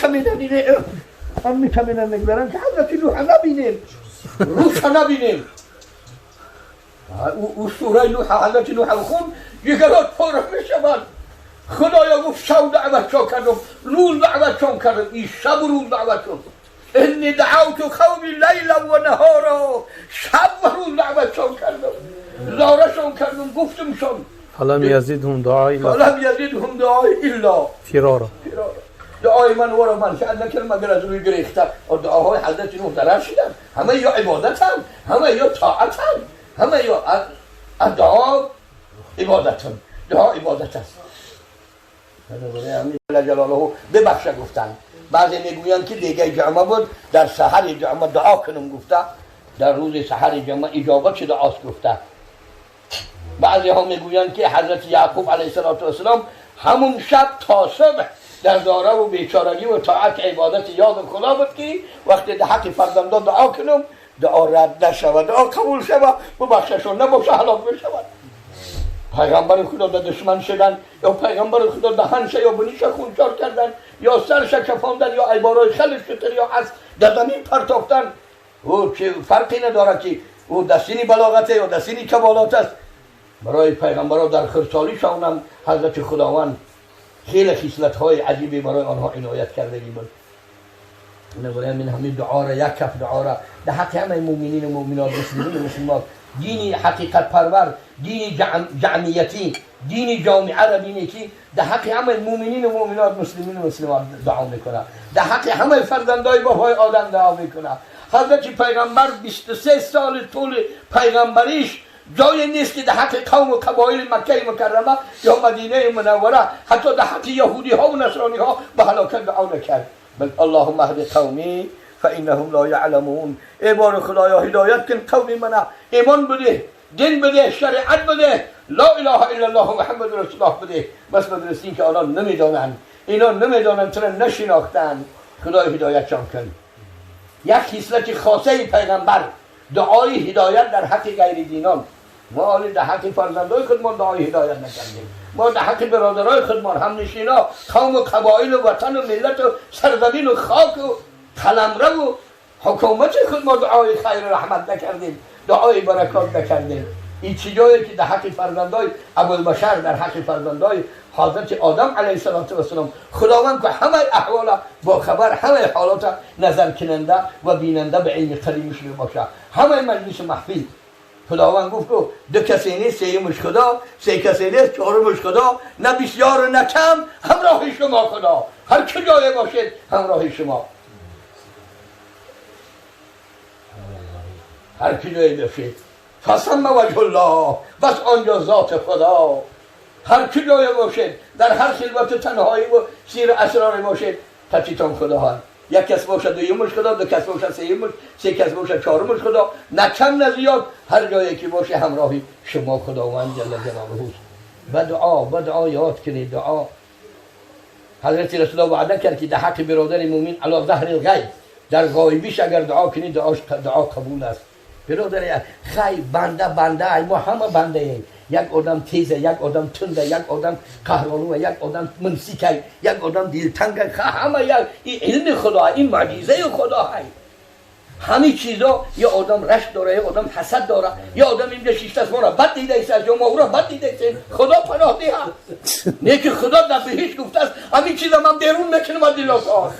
میکمینن اینه هم میکمینن میگذارن که حضرت نوح نبینیم، روش نبینیم. او سوره نوح، حضرت نوح خون جگرات پاره میشود. خدایا گفت شب دعوت چون کردم، روز دعوت چون کردم، این شب و روز دعوت چون. انی دعوت قومی لیلا و نهارا، شب و روز دعوت چون کردم، زارشون کردم، گفتم شون. فلم یزیدهم دعایی الا فلم یزیدهم دعایی الا فرارا. دعای من ورا من شاید نکردم مگر از روی گریخته. دعاهای حضرت نوح درر شدن، همه یا عبادت هم، همه یا طاعت هم، همه یا دعا عبادت هم، دعا عبادت است. جلاله ببخشه گفتن. بعضی میگویند که دیگه جمعه بود، در سحر جمعه دعا کنم گفته، در روز سحر جمعه اجابت شده آس گفته. بعضی ها میگویند که حضرت یعقوب علیه السلام همون شب تا صبح در داره و بیچارگی و طاعت عبادت یاد خدا بود که وقتی در حق فرزندان دعا کنم دعا رد نشود، دعا قبول شود، ببخششون نباشه هلاک بشود. پیغمبر خدا در دشمن شدن، یا پیغمبر خدا دهنش یا بنیش خونچار کردن، یا سرش کفاندن، یا ایبارای خلش شتر یا از در زمین پرتافتن. او چه فرقی نداره که او دستینی بلاغته یا دستینی کمالات است. برای پیغمبرها در خردسالیشان هم حضرت خداوند خیلی خصلت‌های عجیبی برای آنها عنایت کردگی بود. من همین دعا را، یک کف دعا را در حق همه مؤمنین و مؤمنات، مسلمین و مسلمات، دینی حقیقت پرور، دینی جمعیتی، دینی جامعه را بینی که در حق همه مؤمنین و مؤمنات، مسلمین و مسلمات دعا میکنه، در حق همه فرزندای بابای آدم دعا میکنه. حضرت پیغمبر 23 سال طول پیغمبریش جای نیست که در حق قوم و قبایل مکه مکرمه یا مدینه منوره، حتی در حق یهودی ها و نصرانی ها به هلاکت دعا نکرد. بل اللهم اهد قومی فانهم لا یعلمون. ای بار خدایا هدایت کن قوم منه، ایمان بده، دین بده، شریعت بده، لا اله الا الله محمد رسول الله بده. بس بدرستین که آنها نمیدانند، اینا نمیدانند، تو را نشناختند. خدا هدایت شان کن. یک خصلت خاصه پیغمبر دعای هدایت در حق غیر دینان. ما حالی در حق فرزندای خودمان دعای هدایت نکردیم، ما در حق برادرای خودمان، همنشینا، قوم و قبایل و وطن و ملت و سرزمین و خاک و قلمرو و حکومت خود ما دعای خیر و رحمت نکردیم، دعای برکات نکردیم. این چه جایی که در حق فرزندای ابوالبشر، در حق فرزندای حضرت آدم علیه السلام خداوند که همه احوال با خبر، همه حالات نظر کننده و بیننده به علم قدیمش باشه، همه مجلس محفل خداوند گفت که دو کسی نیست سیمش خدا، سه کسی نیست چهارمش خدا، نه بسیار نه کم، همراه شما خدا، هر کجای باشید همراه شما، هر کجای باشید. فثم وجه الله، بس آنجا ذات خدا. هر کجای باشید، در هر خلوت تنهایی و سیر اسرار باشید، تچیتان خدا هست. یک کس باشد دویمش خدا، دو کس باشد سیمش، سه کس باشد چهارمش خدا، نه کم نه زیاد، هر جایی که باشه همراهی شما خداوند جل جلاله است. و دعا، و دعا یاد کنید. دعا حضرت رسول الله وعده کرد که در حق برادر مومن علی ظهر الغیب، در غایبیش اگر دعا کنید دعا قبول است. برادر خی بنده بنده، ما همه بنده ایم. یک آدم تیزه، یک آدم تنده، یک آدم قهرانو، یک آدم منسیکه، یک آدم دلتنگه، همه یک. این علم خدا، این معجزه خدا هست. همه چیزا یه آدم رشک داره، یه آدم حسد داره، یه آدم اینجا شیشته است ما را بد دیده است، یا ما او را بد دیده است. خدا پناه ده. نه که خدا در بهشت گفته است همین چیزا من بیرون میکنم از دلاتان.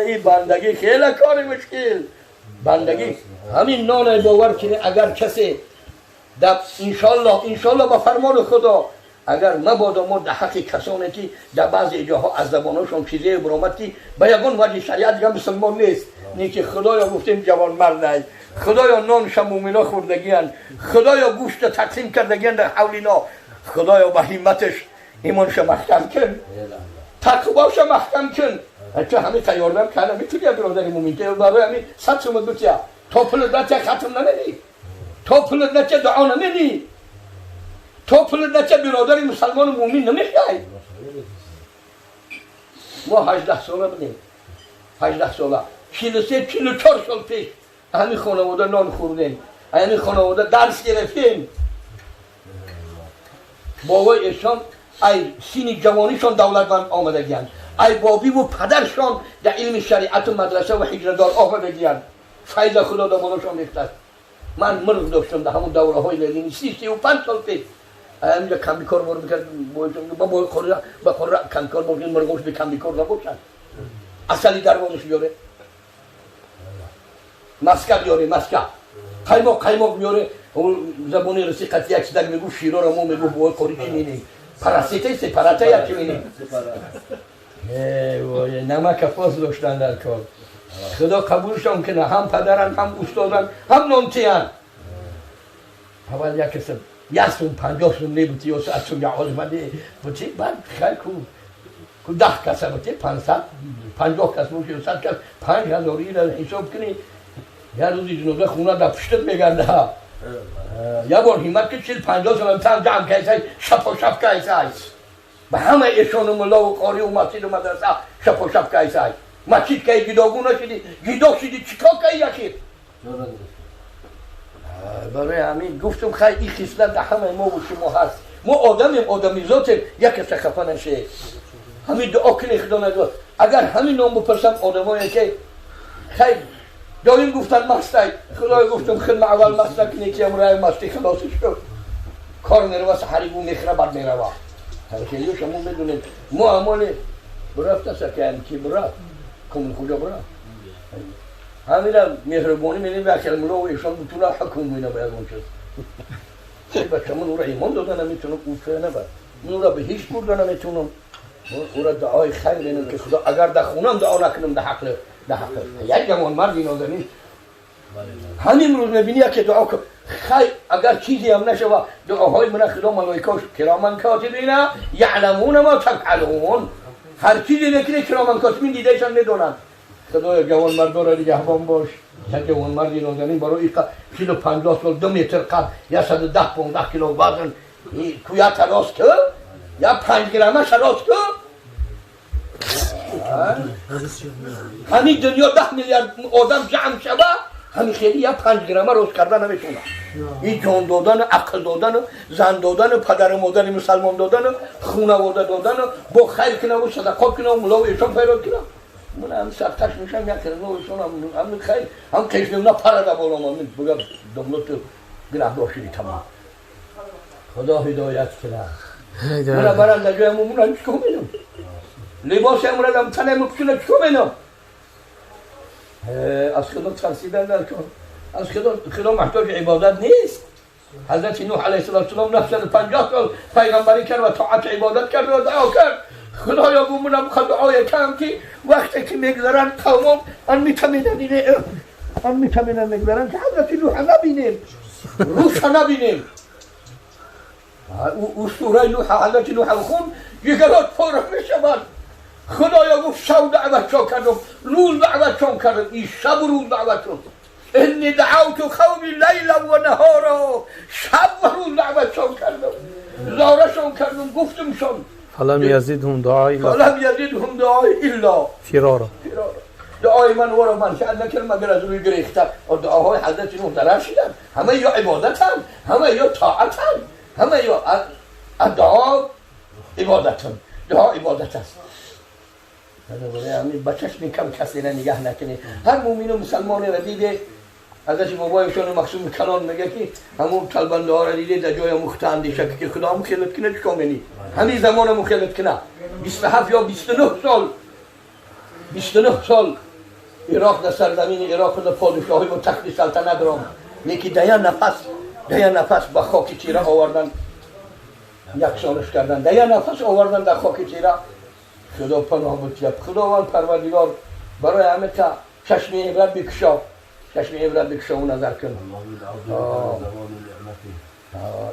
ای بندگی خیلی کار مشکل. بندگی همین نان باور کنی اگر کسی در انشالله، انشالله با فرمان خدا اگر مبادا ما در حق کسانی که در بعضی جاها از زبانشون چیزی برآمد که به یگان وجه شریعت دیگه مسلمان نیست، نه که خدایا گفتیم جوان مرد، خدایا نان شمومینا خوردگی، خدایا گوشت تقسیم کردگی در حولینا، خدایا به همتش ایمانش محکم کن، تقواش محکم کن. تو همه تیاردم کنه میتونی برادر مومن که برای همین 100 سومت بتیا تا پول نچه ختم نمیدی، تا پول نچه دعا نمیدی، تا پول نچه برادر مسلمان مومن نمیخوای. ما 18 ساله بودیم، 18 ساله، 43 44 سال پیش همین خانواده نان خوردیم، همین خانواده درس گرفتیم. بابای ایشان ای سینی جوانیشان دولتمند آمدگیان، ای بابی و پدرشان در علم شریعت و مدرسه و هجردار آقا بگیرن فیض خدا در بالاشان ریخته است. من مرغ داشتم در همون دوره های لینی 35 سال پیش همینجا کمیکار بار میکرد با خورده با خورده کمیکار بار میکرد مرغوش به کمیکار نباشن اصلی دروازش بیاره مسکه بیاره مسکه قیماق قیماق بیاره زبانی رسی قطعی یک چیزک میگو شیرا رو ما میگو بوای خوری چی مینی پراسیته سپراته یا چی مینی وای نمک فاز داشتن در کار. خدا قبولشان کنه هم پدرن هم استادن هم نانتیان. اول یک کس یک سوم 50 سوم نبودی یا 100 سوم یا آزمانی بودی بعد خیلی کو 10 کس بودی 550 کس بودی 100 کس 5000 را حساب کنی یه روزی جنازه خونه در پشتت میگنده. یه بار همت که 40-50 سوم تن جمع کیسای شپ و شپ کیسای به همه ایشان و ملا و قاری و مسجد و مدرسه شپ و شپ کیسای مسجد که گیداگو نشدی گیدا شدی چیکار کی یکی برای همین گفتم خیلی این خصلت در همه ما و شما هست. ما آدمیم آدمی ذاتیم یک کس خفه نشه. همین دعا کنی خدا نگاه اگر همین نام بپرسم آدمایی که خیلی داریم گفتن مستک خدای گفتم خدمت اول مستک کنی که امرای مستی خلاص شد کار میروه سحری بو میخره بعد میروه. خیلی شما میدونید ما امال برفت سکن کی برفت کمون کجا برفت همین مهربانی میدیم به اکل ملا و ایشان بتونه حکم میده باید اون چیز بچه من او را ایمان دادن نمیتونم او فعلا نبر من او را به هیچ بردن نمیتونم او را دعای خیر بینم که خدا اگر در خونم دعا نکنم در حق در حق یک جوان مردی نازنین همین روز میبینی که دعا کن خیر اگر چیزی هم نشوه دعاهای من خدا ملائکاش کرامن کاتبین یعلمون ما تفعلون هر چیزی نکنه کرامن کاتبین دیدهشان میدونن. خدایا جوان مردا را نگهبان باش. یک جوان مردی نازنین برای 40-50 سال 2 متر قد 110-15 کیلو وزن کو یا تراس که یا 5 گرمش تراس که همین دنیا 10 میلیارد آدم جمع شوه همین خیلی یا 5 گرمه روز کردن نمیتونه. این جان دادن، عقل دادن، زن دادن، پدر و مادر مسلمان دادن، خانواده دادن، با خیر کنه و صدقات کنه و ملا و ایشان پیدا کنه. من هم سرتش میشم یک رضا ایشان هم خیر هم کشم نه پرده بالا من بگم دملت گناه شدی تمام. خدا هدایت کنه. من برم در جای مون چیکار می‌کنم؟ لباس امرادم تنم می‌کنه چیکار می‌کنم؟ از خدا ترسیدن در کن. از خدا محتاج عبادت نیست. حضرت نوح علیه السلام 950 سال پیغمبری کرد و طاعت عبادت کرد و دعا کرد. خدایا بمونم دعای کم که وقتی که میگذرن قومم آن میتمینن اینه آن میتمینن میگذرن که حضرت نوح نبینیم روش نبینیم. او سوره نوح حضرت نوح خون جگرات پاره میشود. خدایا گفت شب دعوت چون کردم روز دعوت چون کردم این شب و روز دعوت چون انی دعوت قومی لیلا و نهارا شب و روز دعوت چون کردم زارشون کردم گفتم شون فلم یزیدهم دعای فلم یزیدهم دعای الا فرارا. دعای من ورا من شاید نکردم مگر از روی گریخته. و دعاهای حضرت نوح درر شدن همه یا عبادتن همه یا طاعتن همه یا دعا عبادتن دعا عبادت است. با چشم کم کسی را نگاه نکنی. هر مؤمن و مسلمان را دیده حضرت بابایشان مخصوم کلان میگه که همون طلبنده ها را دیده در جای مخت اندیشه که خدا مخیلت کنه چیکار منی همین زمان مخیلت کنه. 27 یا 29 سال 29 سال عراق در سرزمین عراق در پادشاهی و تخت سلطنت را یکی ده نفس به خاک تیره آوردن یکسانش کردن ده نفس آوردن در خاک تیره. خدا پناه بده. خداوند پروردگار برای همه تا چشم عبرت بکشا چشم عبرت بکشا و نظر کن.